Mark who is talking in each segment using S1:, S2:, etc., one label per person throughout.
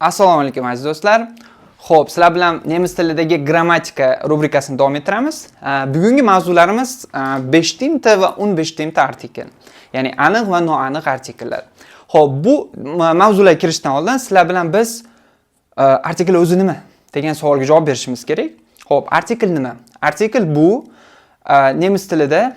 S1: Assalomu alaykum, aziz do'stlar. Xo'p, sizlar bilan nemis tilidagi grammatika rubrikasini davom ettiramiz. Bugungi mavzularimiz bestimmte va unbestimmte Artikel. Ya'ni aniq va noaniq artikellar. Xo'p, bu mavzularga kirishdan oldin sizlar bilan biz artikel o'zi nima degan savolga javob berishimiz kerak. Xo'p, artikel nima? Artikel bu nemis tilida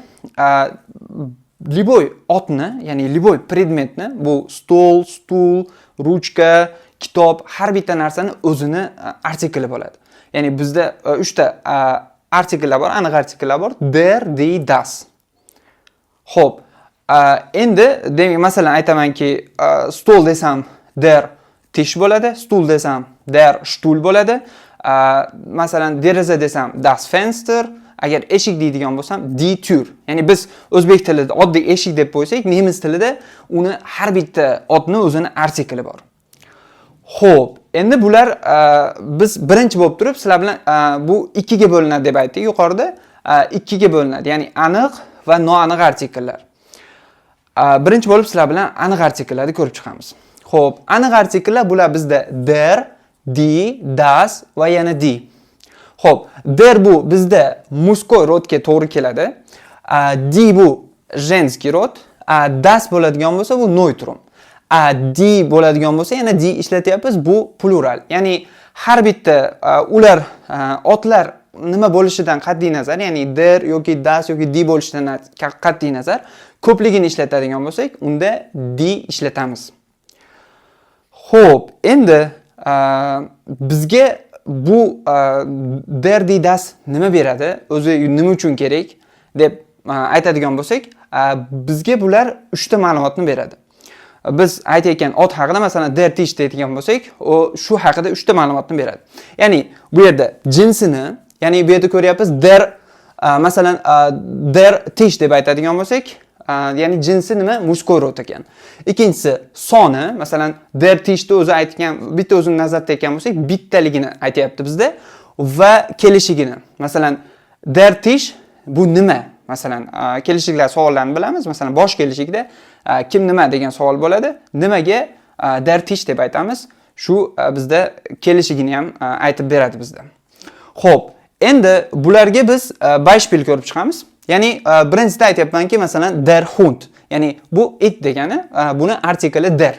S1: любой otni, ya'ni любой predmetni, bu stol, stul, ruchka, kitob, har bitta narsani o'zini artikeli bo'ladi. Ya'ni bizda uchta artikellar bor, aniq artikellar bor: der, die, das. Xo'p, endi demak, masalan, aytamanki, stol desam, der Tisch bo'ladi, stul desam, der Stuhl bo'ladi. Masalan, deraza desam, das Fenster, agar eshik deydigan bo'lsam, die Tür. Ya'ni biz o'zbek tilida oddiy eshik deb qo'ysak, nemis tilida uni har bitta otni o'zini artikeli bor. Xo'p, endi bular biz birinchi bo'lib turib sizlar bilan bu ikkiga bo'linadi deb aytdik yuqorida. Ikkiga bo'linadi, ya'ni aniq va noaniq artikellar. Birinchi bo'lib sizlar bilan aniq artikellarni ko'rib chiqamiz. Xo'p, aniq artikellar bular bizda der, die, das va yana die. Xo'p, der bu bizda мужской род ga to'g'ri keladi. Die bu женский род, das bo'ladigan bo'lsa, bu Neutrum. Die bo'ladigan bo'lsa, yana die ishlatyapmiz, bu plural. Ya'ni har bitta ular otlar nima bo'lishidan qat'iy nazar, ya'ni der yoki das yoki die bo'lishidan qat'iy nazar, ko'pligini ishlatadigan bo'lsak, unda die ishlatamiz. Xo'p, endi bizga bu der, die, das nima beradi? O'zi nima uchun kerak deb aytadigan bo'lsak, bizga bular uchta ma'lumotni beradi. Biz aytayotgan ot haqida, masalan, der Tisch deydigan bo'lsak, u shu haqida uchta ma'lumotni beradi. Ya'ni bu yerda jinsini, ya'ni bu yerda ko'ryapmiz der, masalan, der Tisch deb aytadigan bo'lsak, ya'ni jinsi nima? Мужской род ekan. Ikkinchisi soni, masalan, der Tischni o'zi aytgan, bitta o'zini nazarda tutayotgan bo'lsak, bittaligini aytyapti bizda va kelishigini. Masalan, der Tisch bu nima? Masalan, kelishiklar savollarni bilamiz. Masalan, bosh kelishikda kim, nima degan savol bo'ladi. Nimaga der Tisch deb aytamiz. Shu bizda kelishigini ham aytib beradi bizda. Xo'p, endi bularga biz Beispiel ko'rib chiqamiz. Ya'ni birinchisida aytyapmanki, masalan, der Hund, ya'ni bu it degani, buni artikeli der.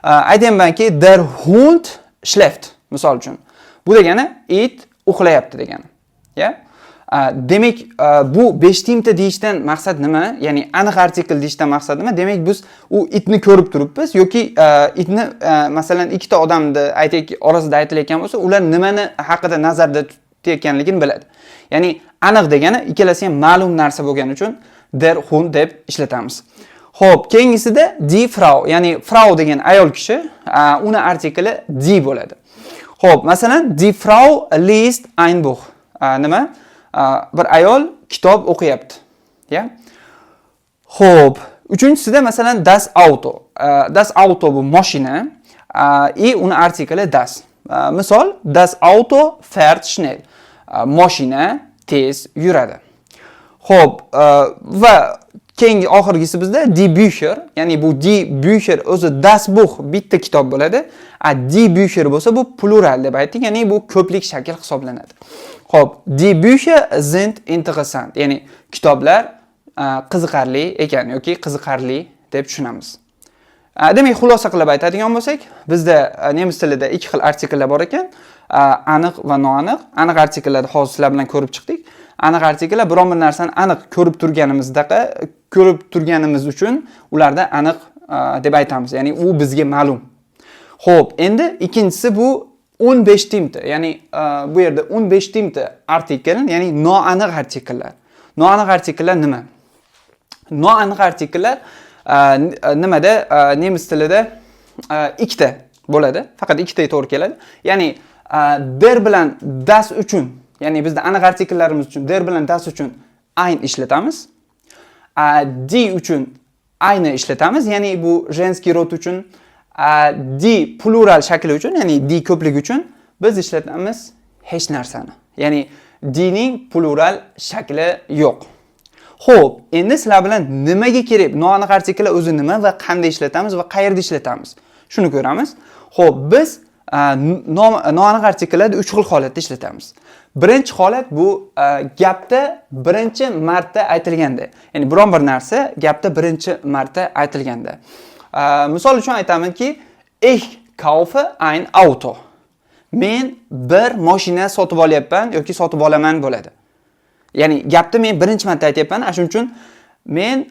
S1: Aytyapmanki, der Hund schläft, misol uchun. Bu degani it uxlayapti degani. Ya? Demak, bu bestimmte deyishdan maqsad nima? Ya'ni aniq artikel deyishdan maqsad nima? Demak, biz u itni ko'rib turibmiz yoki itni masalan, ikkita odamni aytaylik orasida aytilayotgan bo'lsa, ular nimani haqida nazarda tutayotganligini biladi. Ya'ni aniq degani ikkalasi ham ma'lum narsa bo'lgani uchun der Hund deb ishlatamiz. Xo'p, keyingisida die Frau, ya'ni Frau degan ayol kishi, uni artikeli die bo'ladi. Xo'p, masalan, die Frau liest ein Buch. Nima? Bir ayol kitob o'qiyapti. Ya? Xo'p, uchinchisida, masalan, das Auto. Das Auto bu mashina, и uni artikeli das. Misol, das Auto fährt schnell. Mashina tez yuradi. Xo'p, va keyingi, oxirgisi bizda die Bücher, ya'ni bu die Bücher o'zi das Buch bitta kitob bo'ladi. A die Bücher bo'lsa, bu plural deb aytdik, ya'ni bu ko'plik shakl hisoblanadi. Xo'p, die Bücher sind interessant, ya'ni kitoblar qiziqarli ekan yoki qiziqarli deb tushunamiz. Demak, xulosa qilib aytadigan bo'lsak, bizda nemis tilida ikki xil artikellar bor ekan: aniq va noaniq. Aniq artikellarni hozir sizlar bilan ko'rib chiqdik. Aniq artikellar biron bir narsani aniq ko'rib turganimizdaqa, ko'rib turganimiz uchun ularda aniq deb aytamiz, ya'ni u bizga ma'lum. Xo'p, endi ikkinchisi bu unbestimmte, ya'ni bu yerda unbestimmte artikel, ya'ni noaniq artikellar. Noaniq artikellar nima? Noaniq artikellar nimada, nemis tilida ikkita bo'ladi, faqat ikkitaga to'g'ri keladi. Ya'ni der bilan das uchun, ya'ni bizda aniq artikellarimiz uchun der bilan das uchun ein ishlatamiz. Die uchun eine ishlatamiz, ya'ni bu женский род uchun, die plural shakli uchun, ya'ni die ko'plik uchun biz ishlatamiz hech narsani. Ya'ni diening plural shakli yo'q. Xo'p, endi sizlar bilan nimaga kerak? Noaniq artikellar o'zi nima va qanday ishlatamiz va qayerda ishlatamiz? Shuni ko'ramiz. Xo'p, biz Noaniq artikllarni uch xil holatda ishlatamiz. Birinchi holat bu gapda birinchi marta aytilganda, ya'ni biron bir narsa gapda birinchi marta aytilganda. Misol uchun aytamanki, "Ich kaufe ein Auto." Men bir mashina sotib olyapman yoki sotib olaman bo'ladi. Ya'ni gapni men birinchi marta aytyapman, ana shuning uchun men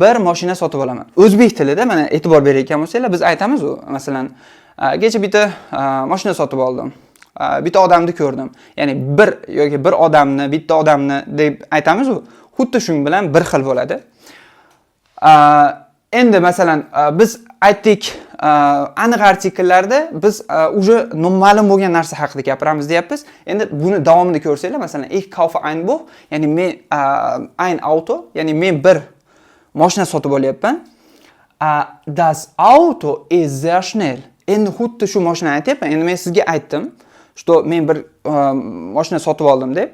S1: bir mashina sotib olaman. O'zbek tilida mana e'tibor berayotgan bo'lsanglar, biz aytamiz u, masalan, kecha bitta mashina sotib oldim. Bitta odamni ko'rdim. Ya'ni bir yoki bir odamni, bitta odamni deb aytamiz u. Xuddi shuning bilan bir xil bo'ladi. Endi masalan, biz aytdik, aniq artikllarda biz уже ma'lum bo'lgan narsa haqida gapiramiz deyapmiz. Endi buni davomini ko'rsanglar, masalan, "Ich kaufe ein Buch", ya'ni men ein Auto, ya'ni men bir mashina sotib olyapman. Das Auto ist sehr schnell. Endi xuddi shu mashinani aytyapman. Endi men sizga aytdim, что men bir mashina sotib oldim deb.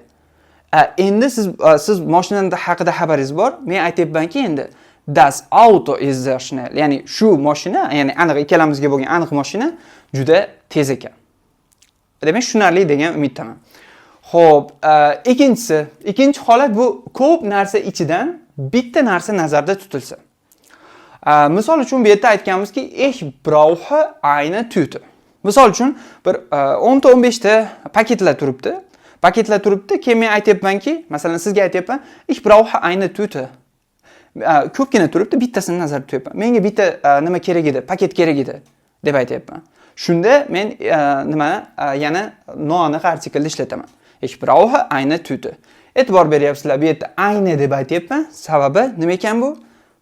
S1: Endi siz mashinani haqida xabaringiz bor. Men aytyapmanki, endi "Das Auto ist sehr schnell." Ya'ni shu mashina, ya'ni aniq ikkalamizga bo'lgan aniq mashina juda tez ekan. Demak, tushunarli degan umiddaman. Xo'p, ikkinchisi, ikkinchi holat bu ko'p narsa ichidan bitta narsa nazarda tutilsa. Misol uchun, bu yerda aytganmizki, "Ich brauche eine Tüte." Misol uchun, bir 10 ta, 15 ta paketlar turibdi. Paketlar turibdi, keyin men aytyapmanki, masalan, sizga aytyapman, "Ich brauche eine Tüte." Ko'pgina turibdi, bittasini nazarda tutyapman. Menga bitta nima kerak edi, paket kerak edi deb aytyapman. Shunda men nima, yana noaniq artiklni ishlataman. "Ich brauche eine Tüte." E'tibor beryapsizlar, bu yerda "eine" deb aytyapman. Sababi nima ekan bu?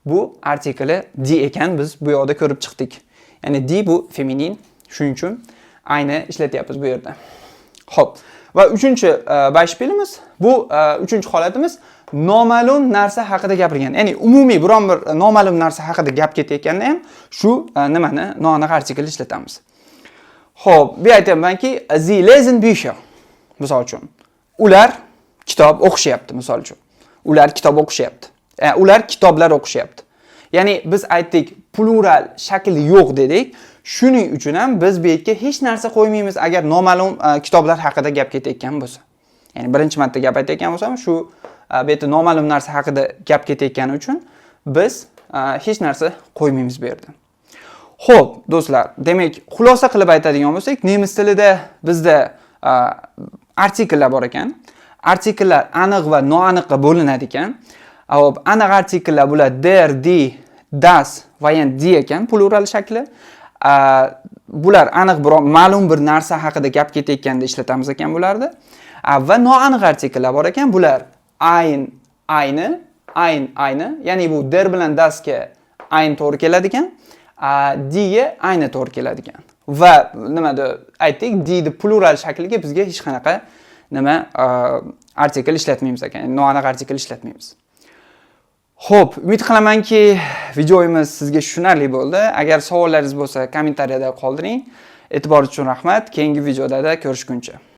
S1: Bu artikli "die" ekan, biz bu yoqda ko'rib chiqdik. Ya'ni "die" bu feminin, shuning uchun "eine" ishlatyapmiz bu yerda. Xo'p, va uchinchi Beispielimiz bu uchinchi holatimiz noma'lum narsa haqida gapirgan. Ya'ni umumiy biron bir noma'lum narsa haqida gap ketayotganda ham shu nimani, noaniq artiklni ishlatamiz. Xo'p, bu aytyapmanki, "Sie lesen Bücher." Misol uchun, ular kitob o'qishyapti, misol uchun. Ular kitob o'qishyapti. Ular kitoblar o'qishyapti. Ya'ni biz aytdik, plural shakli yo'q dedik. Shuning uchun ham biz bu yerga hech narsa qo'ymaymiz, agar noma'lum kitoblar haqida gap ketayotgan bo'lsa. Ya'ni birinchi marta gap aytayotgan bo'lsam, shu bu yerda noma'lum narsa haqida gap ketayotgani uchun biz hech narsa qo'ymaymiz bu yerda. Xo'p, do'stlar, demak, xulosa qilib aytadigan bo'lsak, nemis tilida bizda artikllar bor ekan. Artikllar aniq va noaniqqa bo'linadi ekan. Xo'p, aniq artikllar bular der, die, das va yana die ekan plural shakli. Bular aniq biror ma'lum bir narsa haqida gap ketayotganda ishlatamiz ekan bularni. Va noaniq artikllar bor ekan. Bular ein, eine, ein, eine, ya'ni bu der bilan dasga ein to'g'ri keladi ekan. Die'ga eine to'g'ri keladi ekan. Va nimada aytdik, die plural shakliga bizga hech qanaqa nima artikl ishlatmaymiz ekan, noaniq artikl ishlatmaymiz. Xo'p, umid qilamanki, videomiz sizga tushunarli bo'ldi. Agar savollaringiz bo'lsa, kommentariyada qoldiring. E'tibor uchun rahmat. Keyingi videoda ko'rishguncha.